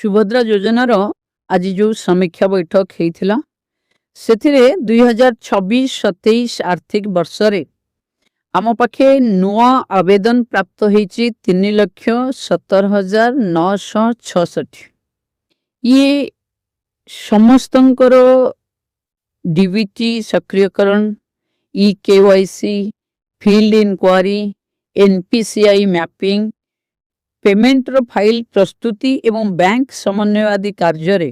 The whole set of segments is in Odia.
ସୁଭଦ୍ରା ଯୋଜନାର ଆଜି ଯେଉଁ ସମୀକ୍ଷା ବୈଠକ ହେଇଥିଲା, ସେଥିରେ 2026-27 ଆର୍ଥିକ ବର୍ଷରେ ଆମ ପାଖେ ନୂଆ ଆବେଦନ ପ୍ରାପ୍ତ ହେଇଛି 3,17,966। ଇଏ ସମସ୍ତଙ୍କର ଡିବିଟି ସକ୍ରିୟକରଣ, e KYC, field inquiry, NPCI mapping, ପେମେଣ୍ଟର ଫାଇଲ ପ୍ରସ୍ତୁତି ଏବଂ ବ୍ୟାଙ୍କ ସମନ୍ୱୟ ଆଦି କାର୍ଯ୍ୟରେ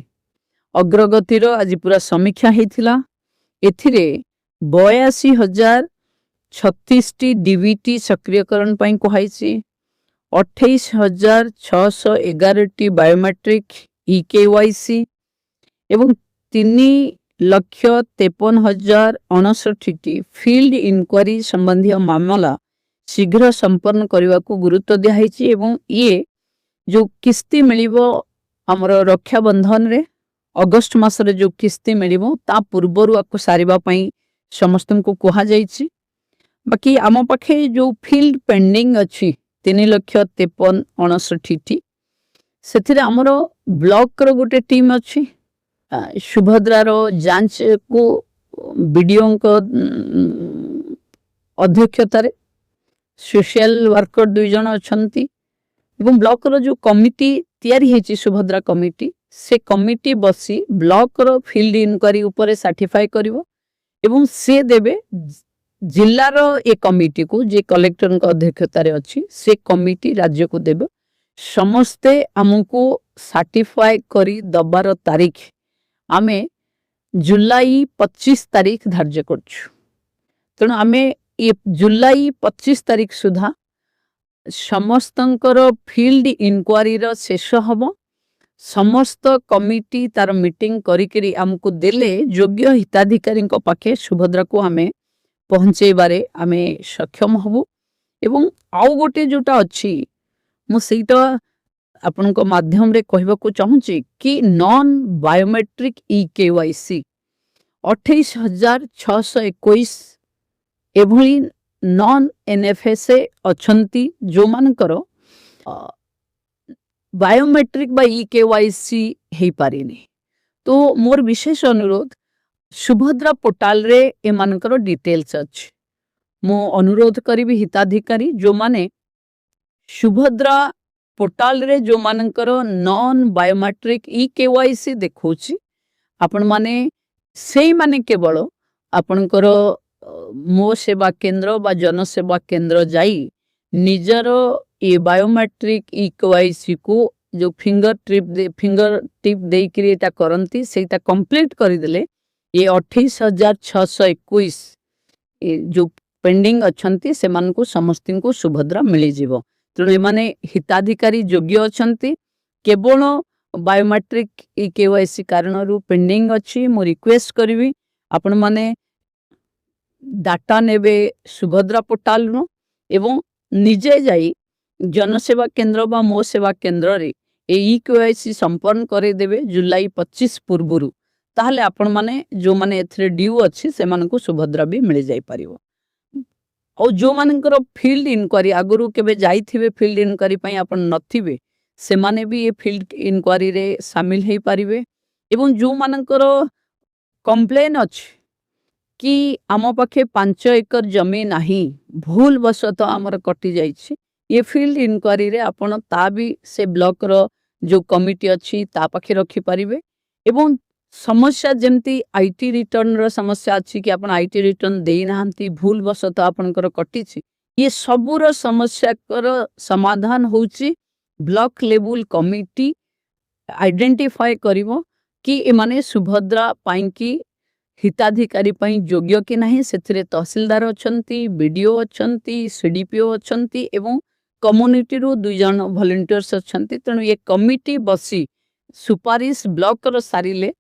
ଅଗ୍ରଗତିର ଆଜି ପୁରା ସମୀକ୍ଷା ହେଇଥିଲା। ଏଥିରେ 82,036ଟି ଡିବିଟି ସକ୍ରିୟକରଣ ପାଇଁ କୁହାଯାଇଛି। 28,611ଟି ବାୟୋମେଟ୍ରିକ୍ ଇ କେୱାଇସି ଏବଂ 3,53,059ଟି ଫିଲ୍ଡ ଇନକ୍ୱାରି ସମ୍ବନ୍ଧୀୟ ମାମଲା ଶୀଘ୍ର ସମ୍ପନ୍ନ କରିବାକୁ ଗୁରୁତ୍ୱ ଦିଆହେଇଛି। ଏବଂ ଇଏ ଯେଉଁ କିସ୍ତି ମିଳିବ, ଆମର ରକ୍ଷାବନ୍ଧନରେ ଅଗଷ୍ଟ ମାସରେ ଯେଉଁ କିସ୍ତି ମିଳିବ, ତା ପୂର୍ବରୁ ଆକୁ ସାରିବା ପାଇଁ ସମସ୍ତଙ୍କୁ କୁହାଯାଇଛି। ବାକି ଆମ ପାଖେ ଯେଉଁ ଫିଲ୍ଡ ପେଣ୍ଡିଂ ଅଛି 3 ଲକ୍ଷ 53 59ଟି, ସେଥିରେ ଆମର ବ୍ଲକର ଗୋଟେ ଟିମ୍ ଅଛି। ସୁଭଦ୍ରାର ଯାଞ୍ଚକୁ ବିଡ଼ିଓଙ୍କ ଅଧ୍ୟକ୍ଷତାରେ ସୋସିଆଲ ୱାର୍କର ଦୁଇ ଜଣ ଅଛନ୍ତି ଏବଂ ବ୍ଲକର ଯେଉଁ କମିଟି ତିଆରି ହେଇଛି, ସୁଭଦ୍ରା କମିଟି, ସେ କମିଟି ବସି ବ୍ଲକର ଫିଲ୍ଡ ଇନକ୍ୱାରି ଉପରେ ସାର୍ଟିଫାଏ କରିବ ଏବଂ ସେ ଦେବେ ଜିଲ୍ଲାର ଏ କମିଟିକୁ, ଯେ କଲେକ୍ଟରଙ୍କ ଅଧ୍ୟକ୍ଷତାରେ ଅଛି। ସେ କମିଟି ରାଜ୍ୟକୁ ଦେବେ। ସମସ୍ତେ ଆମକୁ ସାର୍ଟିଫାଏ କରି ଦବାର ତାରିଖ ଆମେ ଜୁଲାଇ 25 ତାରିଖ ଧାର୍ଯ୍ୟ କରୁଛୁ। ତେଣୁ ଆମେ ଏ ଜୁଲାଇ 25 ତାରିଖ ସୁଦ୍ଧା ସମସ୍ତଙ୍କର ଫିଲ୍ଡ ଇନକ୍ୱାରିର ଶେଷ ହେବ। ସମସ୍ତ କମିଟି ତାର ମିଟିଂ କରିକିରି ଆମକୁ ଦେଲେ ଯୋଗ୍ୟ ହିତାଧିକାରୀଙ୍କ ପାଖେ ସୁଭଦ୍ରାକୁ ଆମେ ପହଞ୍ଚେଇବାରେ ଆମେ ସକ୍ଷମ ହବୁ। ଏବଂ ଆଉ ଗୋଟେ ଯୋଉଟା ଅଛି, ମୁଁ ସେଇଟା ଆପଣଙ୍କ ମାଧ୍ୟମରେ କହିବାକୁ ଚାହୁଁଛି କି ନନ୍ ବାୟୋମେଟ୍ରିକ୍ ଇ କେୱାଇସି 28,621 ଏଭଳି ନନ୍ ଏନ୍ଏଫ୍ଏସ୍ଏ ଅଛନ୍ତି, ଯେଉଁମାନଙ୍କର ବାୟୋମେଟ୍ରିକ୍ ବା ଇ କେୱାଇସି ହେଇପାରିନି। ତ ମୋର ବିଶେଷ ଅନୁରୋଧ, ସୁଭଦ୍ରା ପୋର୍ଟାଲରେ ଏମାନଙ୍କର ଡିଟେଲ୍ସ ଅଛି। ମୁଁ ଅନୁରୋଧ କରିବି, ହିତାଧିକାରୀ ଯେଉଁମାନେ ସୁଭଦ୍ରା ପୋର୍ଟାଲରେ ଯେଉଁମାନଙ୍କର ନନ୍ ବାୟୋମେଟ୍ରିକ୍ ଇ କେୱାଇସି ଦେଖାଉଛି, ଆପଣମାନେ ସେଇମାନେ କେବଳ ଆପଣଙ୍କର ମୋ ସେବା କେନ୍ଦ୍ର ବା ଜନସେବା କେନ୍ଦ୍ର ଯାଇ ନିଜର ଏ ବାୟୋମେଟ୍ରିକ୍ ଇ କେୱାଇସିକୁ, ଯେଉଁ ଫିଙ୍ଗର ଟିପ୍ ଦେଇକିରି ଏଇଟା କରନ୍ତି, ସେଇଟା କମ୍ପ୍ଲିଟ୍ କରିଦେଲେ ଏ 28,621 ଏ ଯେଉଁ ପେଣ୍ଡିଂ ଅଛନ୍ତି, ସେମାନଙ୍କୁ ସମସ୍ତଙ୍କୁ ସୁଭଦ୍ରା ମିଳିଯିବ। ତେଣୁ ଏମାନେ ହିତାଧିକାରୀ ଯୋଗ୍ୟ ଅଛନ୍ତି, କେବଳ ବାୟୋମେଟ୍ରିକ୍ ଇ କେୱାଇସି କାରଣରୁ ପେଣ୍ଡିଂ ଅଛି। ମୁଁ ରିକ୍ୱେଷ୍ଟ କରିବି, ଆପଣମାନେ ଡାଟା ନେବେ ସୁଭଦ୍ରା ପୋର୍ଟାଲରୁ ଏବଂ ନିଜେ ଯାଇ ଜନସେବା କେନ୍ଦ୍ର ବା ମୋ ସେବା କେନ୍ଦ୍ରରେ ଏ ଇ କେୱାଇସି ସମ୍ପନ୍ନ କରେଇଦେବେ ଜୁଲାଇ 25 ପୂର୍ବରୁ, ତାହେଲେ ଆପଣମାନେ ଯେଉଁମାନେ ଏଥିରେ ଡ୍ୟୁ ଅଛି, ସେମାନଙ୍କୁ ସୁଭଦ୍ରା ବି ମିଳିଯାଇପାରିବ। ଆଉ ଯେଉଁମାନଙ୍କର ଫିଲ୍ଡ ଇନକ୍ୱାରି ଆଗରୁ କେବେ ଯାଇଥିବେ ଫିଲ୍ଡ ଇନକ୍ୱାରି ପାଇଁ, ଆପଣ ନଥିବେ, ସେମାନେ ବି ଏ ଫିଲ୍ଡ ଇନକ୍ୱାରିରେ ସାମିଲ ହେଇପାରିବେ। ଏବଂ ଯେଉଁମାନଙ୍କର କମ୍ପ୍ଲେନ୍ ଅଛି କି ଆମ ପାଖେ 5 ଏକର ଜମି ନାହିଁ, ଭୁଲ ବଶତଃ ଆମର କଟିଯାଇଛି, ଏ ଫିଲ୍ଡ ଇନକ୍ୱାରିରେ ଆପଣ ତା ବି ସେ ବ୍ଲକର ଯେଉଁ କମିଟି ଅଛି, ତା ପାଖେ ରଖିପାରିବେ। ଏବଂ ସମସ୍ୟା ଯେମିତି I T ରିଟର୍ଣ୍ଣର ସମସ୍ୟା ଅଛି କି ଆପଣ I T return ଦେଇନାହାନ୍ତି, ଭୁଲ ବଶତଃ ଆପଣଙ୍କର କଟିଛି, ଇଏ ସବୁର ସମସ୍ୟାର ସମାଧାନ ହେଉଛି ବ୍ଲକ ଲେବୁଲ କମିଟି ଆଇଡେଣ୍ଟିଫାଏ କରିବ କି ଏମାନେ ସୁଭଦ୍ରା ପାଇଁକି ହିତାଧିକାରୀ ପାଇଁ ଯୋଗ୍ୟ କି ନାହିଁ। ସେଥିରେ ତହସିଲଦାର ଅଛନ୍ତି, ବିଡ଼ିଓ ଅଛନ୍ତି, ସିଡିପିଓ ଅଛନ୍ତି ଏବଂ କମ୍ୟୁନିଟିରୁ ଦୁଇ ଜଣ ଭଲେଣ୍ଟିୟର୍ସ ଅଛନ୍ତି। ତେଣୁ ଏ କମିଟି ବସି ସୁପାରିଶ ବ୍ଲକର ସାରିଲେ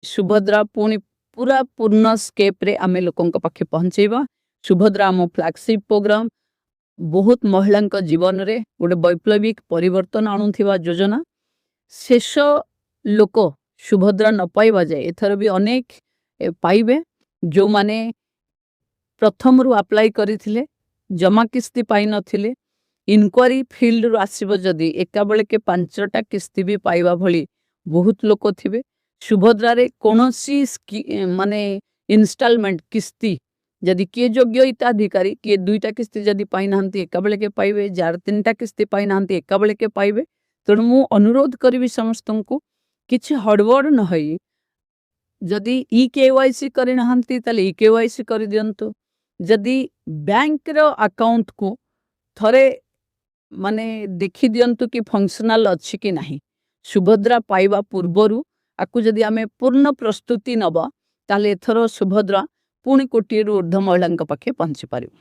ସୁଭଦ୍ରା ପୁଣି ପୁରା ପୂର୍ଣ୍ଣ ସ୍କେପ୍ରେ ଆମେ ଲୋକଙ୍କ ପାଖେ ପହଞ୍ଚେଇବା। ସୁଭଦ୍ରା ଆମ ଫ୍ଲାଗସିପ୍ ପ୍ରୋଗ୍ରାମ, ବହୁତ ମହିଳାଙ୍କ ଜୀବନରେ ଗୋଟେ ବୈପ୍ଳବିକ ପରିବର୍ତ୍ତନ ଆଣୁଥିବା ଯୋଜନା। ଶେଷ ଲୋକ ସୁଭଦ୍ରା ନ ପାଇବା ଯାଏ, ଏଥର ବି ଅନେକ ପାଇବେ। ଯେଉଁମାନେ ପ୍ରଥମରୁ ଆପ୍ଲାଏ କରିଥିଲେ, ଜମା କିସ୍ତି ପାଇନଥିଲେ। ଇନକ୍ୱାରି ଫିଲ୍ଡରୁ ଆସିବ ଯଦି ଏକାବେଳକେ 5ଟା କିସ୍ତି ବି ପାଇବା ଭଳି ବହୁତ ଲୋକ ଥିବେ। ସୁଭଦ୍ରାରେ କୌଣସି ମାନେ ଇନଷ୍ଟଲମେଣ୍ଟ କିସ୍ତି, ଯଦି କିଏ ଯୋଗ୍ୟ ହିତାଧିକାରୀ, କିଏ 2ଟା କିସ୍ତି ଯଦି ପାଇନାହାନ୍ତି, ଏକାବେଳକେ ପାଇବେ। ଯାହାର 3ଟା କିସ୍ତି ପାଇନାହାନ୍ତି, ଏକାବେଳକେ ପାଇବେ। ତେଣୁ ମୁଁ ଅନୁରୋଧ କରିବି ସମସ୍ତଙ୍କୁ, କିଛି ହଡ଼ବଡ଼ ନ ହୋଇ ଯଦି ଇ କେୱାଇସି କରିନାହାନ୍ତି, ତାହେଲେ ଇ କେୱାଇସି କରିଦିଅନ୍ତୁ। ଯଦି ବ୍ୟାଙ୍କର ଆକାଉଣ୍ଟକୁ ଥରେ ମାନେ ଦେଖିଦିଅନ୍ତୁ କି ଫଙ୍କସନାଲ ଅଛି କି ନାହିଁ। ସୁଭଦ୍ରା ପାଇବା ପୂର୍ବରୁ ଆକୁ ଯଦି ଆମେ ପୂର୍ଣ୍ଣ ପ୍ରସ୍ତୁତି ନେବା, ତାହେଲେ ଏଥର ସୁଭଦ୍ରା ପୁଣି କୋଟିଏରୁ ଉର୍ଦ୍ଧ୍ୱ ମହିଳାଙ୍କ ପାଖେ ପହଞ୍ଚି ପାରିବ।